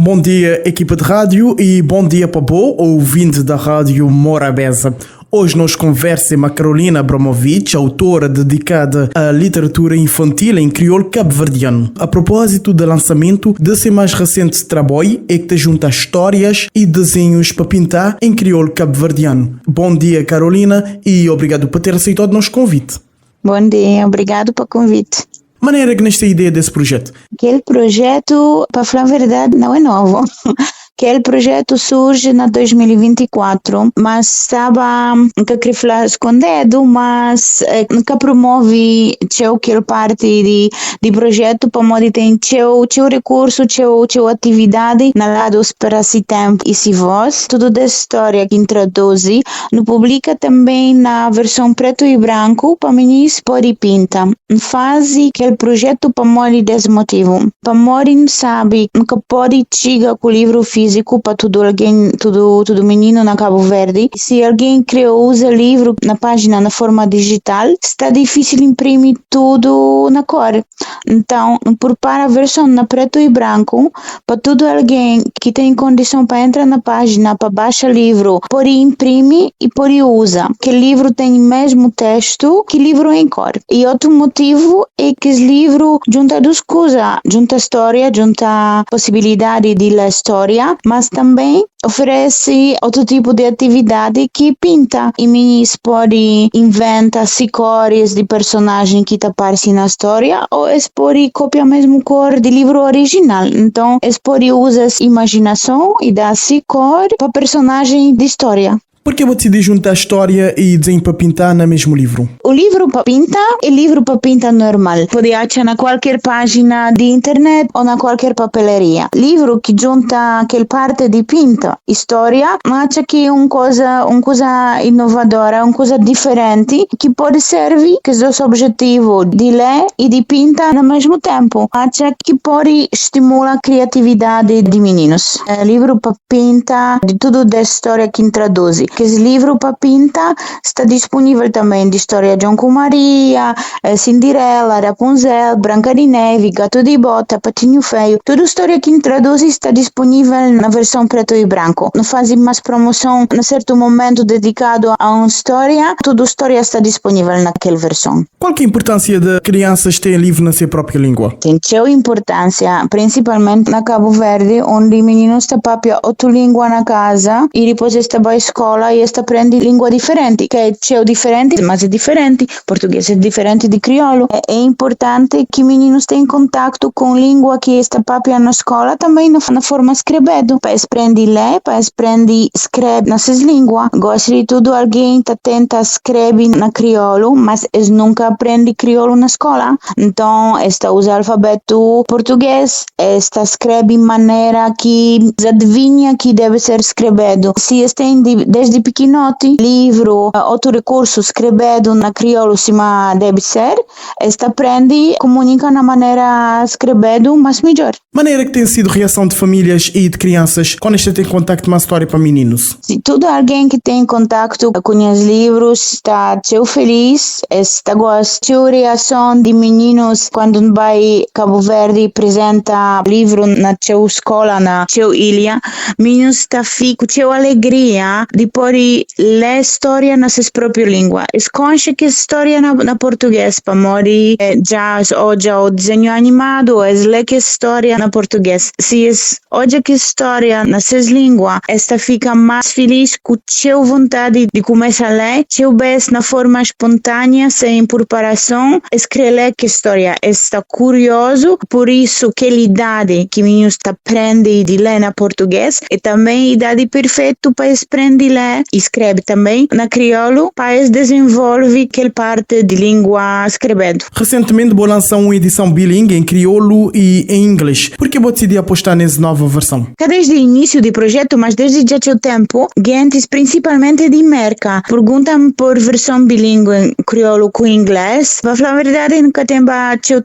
Bom dia, equipa de rádio, e bom dia para bo, ouvinte da Rádio Morabeza. Hoje nós conversa com a Carolina Abramovich, autora dedicada à literatura infantil em crioulo cabo-verdiano. A propósito do lançamento desse mais recente trabalho, é que te junta histórias e desenhos para pintar em crioulo cabo-verdiano. Bom dia, Carolina, e obrigado por ter aceitado nosso convite. Bom dia, obrigado pelo convite. Maneira que nesta ideia desse projeto? Aquele projeto, para falar a verdade, não é novo. Aquele projeto surge na 2024, mas estava nunca queria falar escondido, mas nunca promove tcheu aquele parte de projeto para modo tem tcheu recurso, tcheu atividade na lado para esse tempo e se voz, tudo da história que introduz, no publica também na versão preto e branco para meninos pode pinta. Faz aquele projeto para modo desse motivo. Para modo sabe, nunca pode chegar com o livro físico para tudo alguém, tudo menino na Cabo Verde. Se alguém criou, usa livro na página na forma digital, está difícil imprimir tudo na cor. Então, prepara a versão na preto e branco para tudo alguém que tem condição para entrar na página, para baixar livro, por imprime e por usa. Que livro tem o mesmo texto que livro em cor. E outro motivo é que esse livro junta duas coisas, junta história, junta possibilidade de ler história, mas também oferece outro tipo de atividade que pinta. E meninos pode inventar se cores de personagem que aparecem na história ou eles pode copiar mesmo cor de livro original. Então, eles pode usar imaginação e dar se cor para personagem de história. Por que eu decidi juntar história e desenho para pintar no mesmo livro? O livro para pintar é livro para pintar normal. Pode achar na qualquer página de internet ou na qualquer papelaria. Livro que junta aquela parte de pinta, história, mas que é uma coisa inovadora, uma coisa diferente, que pode servir que é o objetivo de ler e de pintar no mesmo tempo. Acho que pode estimular a criatividade de meninos. É livro para pintar, de tudo da história que introduz. Que esse livro para pintar está disponível também de história de João com Maria, Cinderela, Rapunzel, Branca de Neve, Gato de Bota, Patinho Feio. Toda história que introduz está disponível na versão preto e branco. Não fazem mais promoção em certo momento dedicado a uma história, toda história está disponível naquela versão. Qual que é a importância de crianças terem livro na sua própria língua? Tem sua importância, principalmente na Cabo Verde, onde meninos estão papia outra língua na casa e depois está para a escola e esta aprende língua diferente, que é cheio diferente, mas é diferente. Português é diferente de crioulo. É importante que meninos tenham contato com língua que está papia na escola também na forma escrevendo. Para aprender a ler, para aprender a escrever nessas línguas. Gosto de tudo, alguém tá tenta escrever na crioulo, mas eles nunca aprende crioulo na escola. Então, esta usa alfabeto português, esta escreve de maneira que adivinha que deve ser escrevido. Se eles têm desde pequenote, livro, outro recurso escrevido na crioulo, se deve ser, esta aprende, comunica na maneira escrevendo, mas melhor. Maneira que tem sido reação de famílias e de crianças quando esta tem contacto com uma história para meninos? Se todo alguém que tem contacto com os livros está tão feliz, está gosta. A reação de meninos quando vai Cabo Verde e apresenta livro na sua escola, na sua ilha, meninos está fico com alegria de poder ler história na sua própria língua. Esconde que história na português, para morrer já hoje o desenho animado, es lê que história na português. Se es hoje que história na sua língua, esta fica mais feliz com sua vontade de começar a ler, seu bes na forma espontânea, sem preparação, escrever que história. Está curioso, por isso que a idade que meninos aprende de ler na português e também a idade perfeita para aprender a ler e escreve também na crioulo, para desenvolve aquela parte de língua escrevendo. Recentemente vou lançar uma edição bilingue em crioulo e em inglês. Por que vou decidir apostar nessa nova versão? Desde o início do projeto, mas desde já tinha tempo, gente principalmente de Merca perguntam por versão bilíngue em crioulo com inglês. Para falar a verdade, nunca tenho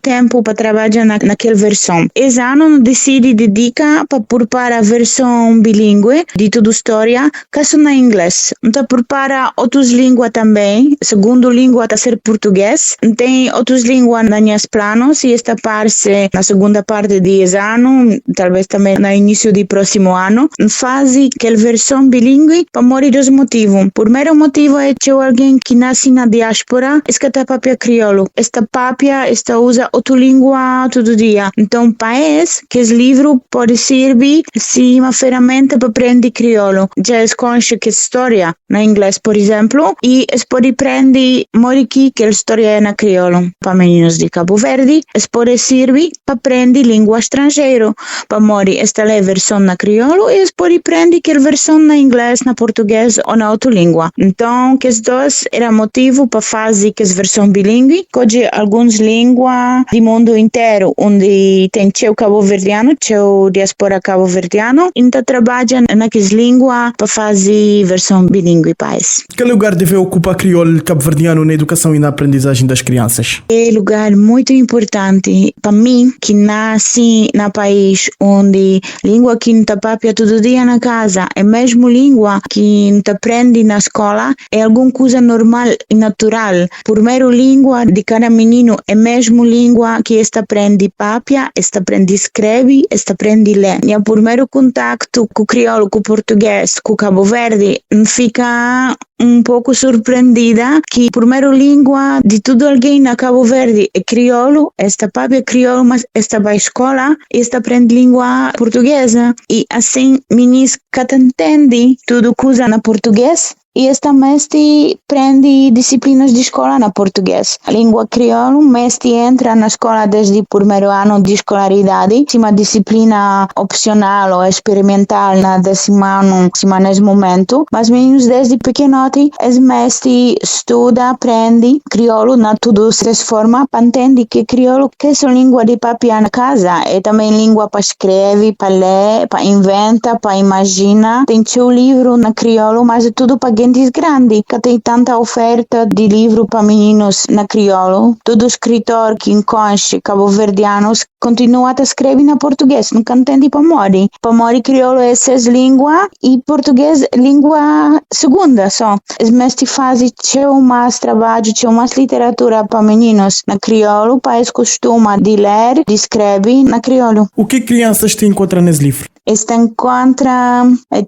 tempo para trabalhar naquela versão. Esse ano decidi dedicar para preparar a versão bilíngue de toda a história, que só na inglês. inglês. N ta prepara otus língua também, segundo língua ta ser português. N tem outras línguas nas minhas planos e esta parte na segunda parte de esse ano, talvez também no início do próximo ano, faz aquela versão bilíngue para morrer dois motivos. Primeiro motivo é que alguém que nasce na diáspora, escuta papia crioulo. Esta papia, esta usa outra língua todo dia. Então, país que esse livro pode servir se uma ferramenta para aprender crioulo. Já es conhece que história na inglês, por exemplo, e es pode aprender aqui que a história é na crioulo. Para meninos de Cabo Verde, es pode servir para aprender língua estrangeira. Para mori esta é a versão na crioulo e es pode aprender que a versão na inglês, na português ou na outra língua. Então, que os dois era motivo para fazer que a versão bilíngue, que algumas línguas do mundo inteiro, onde tem teu cabo-verdiano, teu diáspora cabo-verdiano, então trabalha naquelas língua para fazer versão bilíngue país. Que lugar deve ocupar crioulo cabo-verdiano na educação e na aprendizagem das crianças? É lugar muito importante para mim, que nasci no país onde língua que não papia todo dia na casa é mesmo língua que não aprende na escola, é alguma coisa normal e natural. Primeiro língua de cada menino é mesmo língua que esta aprende papia, esta aprende escreve, esta aprende ler. E o primeiro contacto com o crioulo, com o português, com o Cabo Verde, fica um pouco surpreendida que a primeira língua de tudo alguém na Cabo Verde é crioulo, esta papia é crioulo, mas esta vai à escola e esta aprende língua portuguesa. E assim, meninos que entende tudo que usa na português, e esta mestre prende disciplinas de escola na português. A língua crioulo, mestre entra na escola desde o primeiro ano de escolaridade, uma disciplina opcional ou experimental na décimo ano, cima nesse momento, mas meninos desde pequenote, esse mestre estuda, aprende crioulo na tudo se forma, para entender que crioulo que é só língua de papia na casa, é também língua para escrever, para ler, para inventa, para imagina. Tem seu livro na crioulo, mas é tudo para gente grande, que tem tanta oferta de livro para meninos na crioulo. Todo escritor que conhece cabo-verdianos continua a escrever na português, nunca entende para mori. Para mori crioulo é essa língua e português língua segunda só. Os mestres fazem teu mais trabalho, teu mais literatura para meninos na crioulo, país costuma de ler, de escrever na crioulo. O que crianças te encontram nesse livro? Este encontra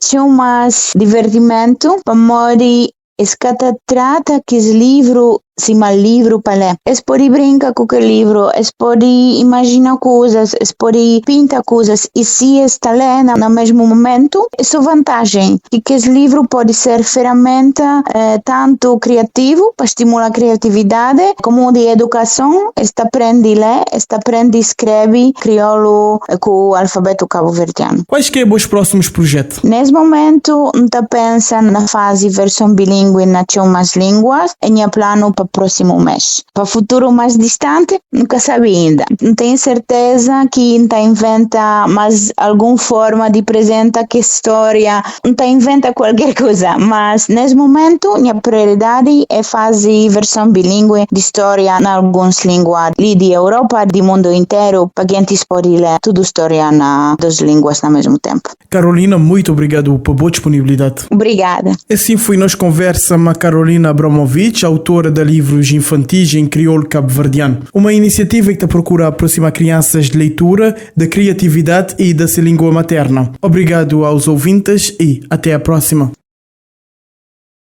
teu mais divertimento para mori Escata trata que esse livro cima livro para ler. Es pode brincar com o livro, es pode imaginar coisas, es pode pintar coisas e se está lendo no mesmo momento, é sua vantagem. E que esse livro pode ser ferramenta tanto criativo para estimular a criatividade, como de educação, está aprende a ler, está aprende a escrever crioulo com o alfabeto cabo-verdiano. Quais que são os próximos projetos? Nesse momento, não pensa na fase versão bilíngue na umas línguas, em plano para o próximo mês. Para o futuro mais distante, nunca sabe ainda. Não tenho certeza que ainda inventa mais alguma forma de apresentar que história, não inventa qualquer coisa, mas nesse momento minha prioridade é fazer versão bilíngue de história em algumas línguas ali de Europa, do mundo inteiro, para que a gente pode ler tudo história na duas línguas ao mesmo tempo. Carolina, muito obrigado pela boa disponibilidade. Obrigada. Assim foi nos conversa com a Carolina Abramovich, autora de livros infantis em crioulo cabo-verdiano. Uma iniciativa que procura aproximar crianças de leitura, da criatividade e da sua língua materna. Obrigado aos ouvintes e até a próxima.